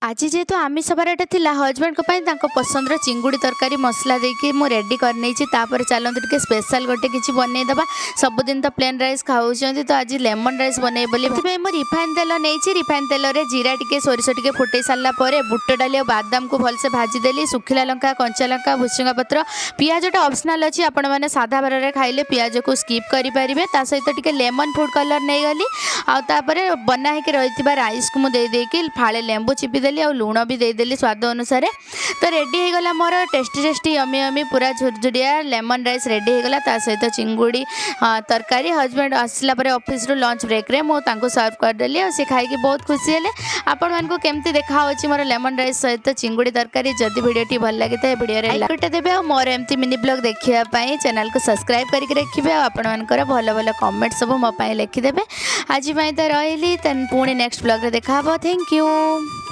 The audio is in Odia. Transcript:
ଆଜି ଯେହେତୁ ଆମିଷ ବାରଟା ଥିଲା, ହଜବେଣ୍ଡଙ୍କ ପାଇଁ ତାଙ୍କ ପସନ୍ଦର ଚିଙ୍ଗୁଡ଼ି ତରକାରୀ ମସଲା ଦେଇକି ମୁଁ ରେଡ଼ି କରିନେଇଛି। ତାପରେ ଚାଲନ୍ତୁ, ଟିକେ ସ୍ପେଶାଲ ଗୋଟେ କିଛି ବନେଇଦେବା। ସବୁଦିନ ତ ପ୍ଲେନ୍ ରାଇସ୍ ଖାଉଛନ୍ତି, ତ ଆଜି ଲେମନ୍ ରାଇସ୍ ବନେଇବି ବୋଲି ସେଥିପାଇଁ ମୁଁ ରିଫାଇନ୍ ତେଲ ନେଇଛି। ରିଫାଇନ୍ ତେଲରେ ଜିରା ଟିକେ, ସୋରିଷ ଟିକେ ଫୁଟେଇ ସାରିଲା ପରେ ବୁଟ ଡାଲି ଆଉ ବାଦାମକୁ ଭଲସେ ଭାଜିଦେଲି। ଶୁଖିଲା ଲଙ୍କା, କଞ୍ଚା ଲଙ୍କା, ଭୃଷୁଙ୍ଗା ପତ୍ର, ପିଆଜଟା ଅପସନାଲ୍ ଅଛି। ଆପଣମାନେ ସାଧା ବାରରେ ଖାଇଲେ ପିଆଜକୁ ସ୍କିପ୍ କରିପାରିବେ। ତା ସହିତ ଟିକେ ଲେମନ୍ ଫୁଡ଼୍ କଲର୍ ନେଇଗଲି। ଆଉ ତାପରେ ବନା ହେଇକି ରହିଥିବା ରାଇସ୍କୁ ମୁଁ ଦେଇଦେଇକି ଫାଳେ ଲେମ୍ବୁ ଚିପିଦେଲି ଆଉ ଲୁଣ ବି ଦେଇଦେଲି ସ୍ୱାଦ ଅନୁସାରେ। ତ ରେଡ଼ି ହେଇଗଲା ମୋର ଟେଷ୍ଟି ଟେଷ୍ଟି, ୟମି ୟମି, ପୁରା ଝୁରଝୁରିଆ ଲେମନ୍ ରାଇସ୍ ରେଡ଼ି ହେଇଗଲା। ତା ସହିତ ଚିଙ୍ଗୁଡ଼ି ତରକାରୀ। ହଜବେଣ୍ଡ ଆସିଲା ପରେ ଅଫିସରୁ ଲଞ୍ଚ ବ୍ରେକ୍ରେ ମୁଁ ତାଙ୍କୁ ସର୍ଭ କରିଦେଲି ଆଉ ସେ ଖାଇକି ବହୁତ ଖୁସି ହେଲେ। ଆପଣମାନଙ୍କୁ କେମିତି ଦେଖାହେଉଛି ମୋର ଲେମନ୍ ରାଇସ୍ ସହିତ ଚିଙ୍ଗୁଡ଼ି ତରକାରୀ? ଯଦି ଭିଡ଼ିଓଟି ଭଲ ଲାଗିଥାଏ, ଭିଡ଼ିଓରେ ଲାଇକ୍ ଗୋଟେ ଦେବେ ଆଉ ମୋର ଏମିତି ମିନି ବ୍ଲଗ୍ ଦେଖିବା ପାଇଁ ଚ୍ୟାନେଲକୁ ସବସ୍କ୍ରାଇବ୍ କରିକି ରଖିବେ ଆଉ ଆପଣମାନଙ୍କର ଭଲ ଭଲ କମେଣ୍ଟ ସବୁ ମୋ ପାଇଁ ଲେଖିଦେବେ। ଆଜି ପାଇଁ ତ ରହିଲି, ଦେନ୍ ପୁଣି ନେକ୍ସଟ ବ୍ଲଗ୍ରେ ଦେଖା ହେବ। Thank you.